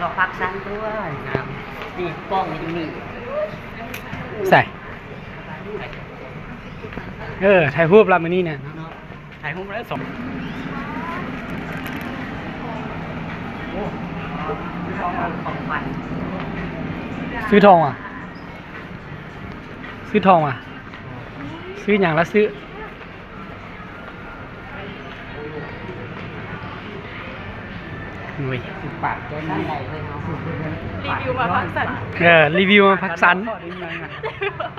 ລອກພັກສັນຕົວະ ນີ້ກ້ອງຢູ່ນີ້ ໃສ່ ເອີ ຖ່າຍຮູບລະມື້ນີ້ນະ ເນາະ ຖ່າຍຮູບແລ້ວສອງ ໂອ້ ຂອງຂວັນ ຊື້ທອງຫວາ? ຊື້ທອງຫວາ? ຊື້ຫຍັງລະຊື້? ໂອ້ຍ ປາກຕົວນັ້ນ ຣີວິວມາພັກສັນ ເອີ ຣີວິວມາພັກສັນ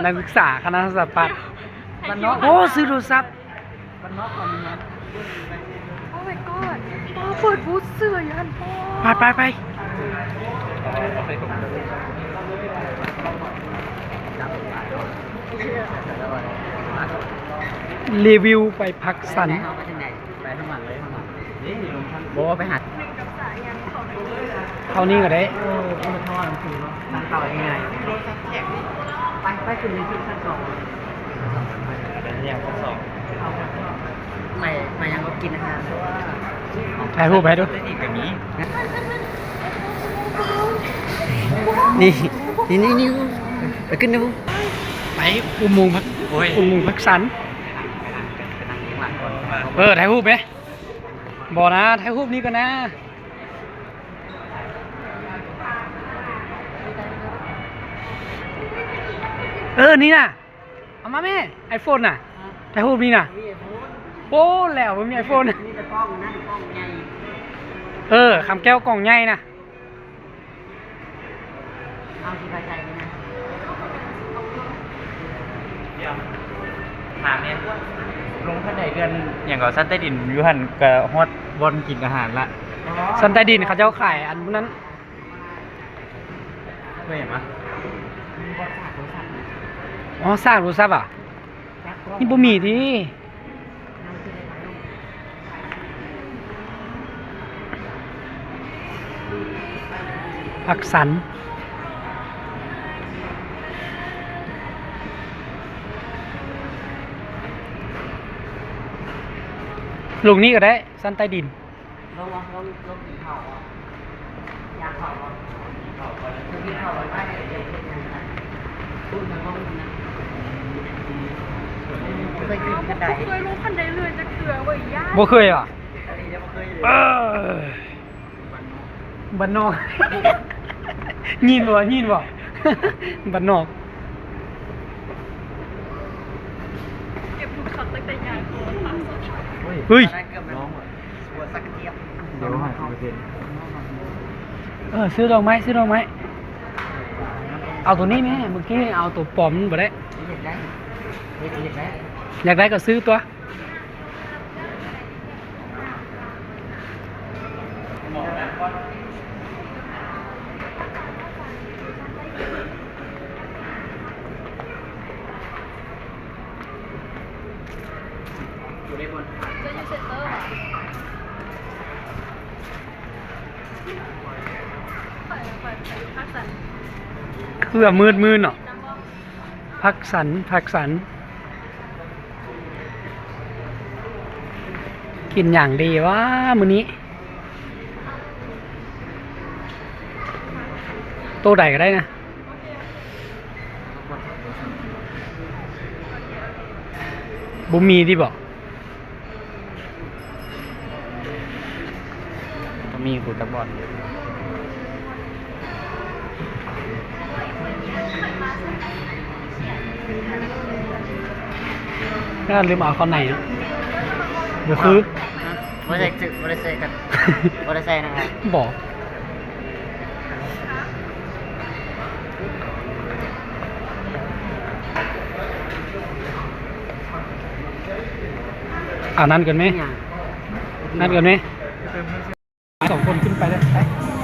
ນັກສຶກສາຄະນະສະຖາປັດ ໂອ້ ຊື້ໂທລະສັບ ບ້ານນອກບ້ານນາ Oh my god ເປີດບູດເສື້ອຢູ່ຫັ້ນ ໄປໆໆ ຣີວິວໄປພັກສັນ ໄປທາງຫຼັງເລີຍ ທາງຫຼັງ ບໍ່ ໄປຫາ ເທົ່ານີ້ກໍໄດ້ ເອີ ມັນເທົ່ານັ້ນຄືເນາະ ຊັ້ນເກົ່າງ່າຍ ໄປ ໄປຂຶ້ນ ຂຶ້ນຊັ້ນສອງ ເປັນຫຍັງຊັ້ນສອງ ໄປ ໄປຫຍັງ ກິນອາຫານ ຖ່າຍຮູບໃຫ້ດູ ນີ້ກໍມີ ນີ້ ນີ້ ນີ້ ນີ້ ໄປຂຶ້ນດູ ໄປອຸໂມງພັກ ໂອ້ຍ ອຸໂມງພັກສັນ ເອີ ຖ່າຍຮູບເດ້ ບໍ່ນະ ຖ່າຍຮູບນີ້ກ່ອນນະ ເອີ ນີ້ນະ ເອົາມາແມ່ ໄອໂຟນນະ ຖ່າຍຮູບນີ້ນະ ໂອ້ ແລ້ວບໍ່ມີໄອໂຟນ ມີແຕ່ກ້ອງນັ້ນ ກ້ອງໃຫຍ່ ເອີ ຄຳແກ້ວກ້ອງໃຫຍ່ນະ ເອົາຊິໄປໃສ່ນີ້ນະ ຖາມແດ່ ລົງຂັ້ນໄດເລື່ອນຫຍັງກໍຊັ້ນໃຕ້ດິນຢູ່ຫັ້ນ ກໍຮອດບ່ອນກິນອາຫານລະ ຊັ້ນໃຕ້ດິນເຂົາເຈົ້າຂາຍອັນນັ້ນ ເຄີຍເຫັນປະ? ອໍ ສາກໂທລະສັບ ນີ້ບໍ່ມີຕິ? ພັກສັນ ລົງນີ້ກໍໄດ້ ຊັ້ນໃຕ້ດິນ. ລອງ ລອງ ລອງກິນເຂົ້າບໍ່? ຢາກເຂົ້າບໍ່? ກິນເຂົ້າກ່ອນ ກິນເຂົ້າກ່ອນ ໄປ ເຮັດຫຍັງກັນ? ບໍ່ເຄີຍຂຶ້ນບັນໄດ ບໍ່ເຄີຍລົງຂັ້ນໄດເລື່ອນຈັກເທື່ອເວີຍ ຢ້ານ ບໍ່ເຄີຍຫວາ? ເອີ ບ້ານນອກ ຍິນບໍ່? ຍິນບໍ່? ບ້ານນອກ ເກັບທຸກຊັອດຕັ້ງແຕ່ຍ່າງ ເຮີ້ຍ ນ້ອງ ເອີ ຊື້ດອກໄມ້ ຊື້ດອກໄມ້ ເອົາໂຕນີ້ແມ້ ມື້ກີ້ເອົາໂຕປອມບໍ່ໄດ້ ຢາກໄດ້ ຢາກໄດ້ກໍຊື້ຕົວະ. ເຄືອມືດໆເນາະ. ພັກສັນ ພັກສັນ ກິນຫຍັງດີວະມື້ນີ້? ໂຕໃດກໍໄດ້ນະ. ບໍ່ມີຕິບໍ? ຕ້ອງມີກູຈັກບ່ອນ. ນັ້ນລືມເອົາເຂົ້າໃນເນາະ ບໍ່ຄື ຮະ? ບໍ່ໄດ້ຊື້ ບໍ່ໄດ້ໃສ່ກັນ ບໍ່ໄດ້ໃສ່ນະ ບໍ່. ເອົານັ້ນກ່ອນແມ້ ນັ້ນກ່ອນແມ້ ສອງຄົນຂຶ້ນໄປເລີຍ ໄປ.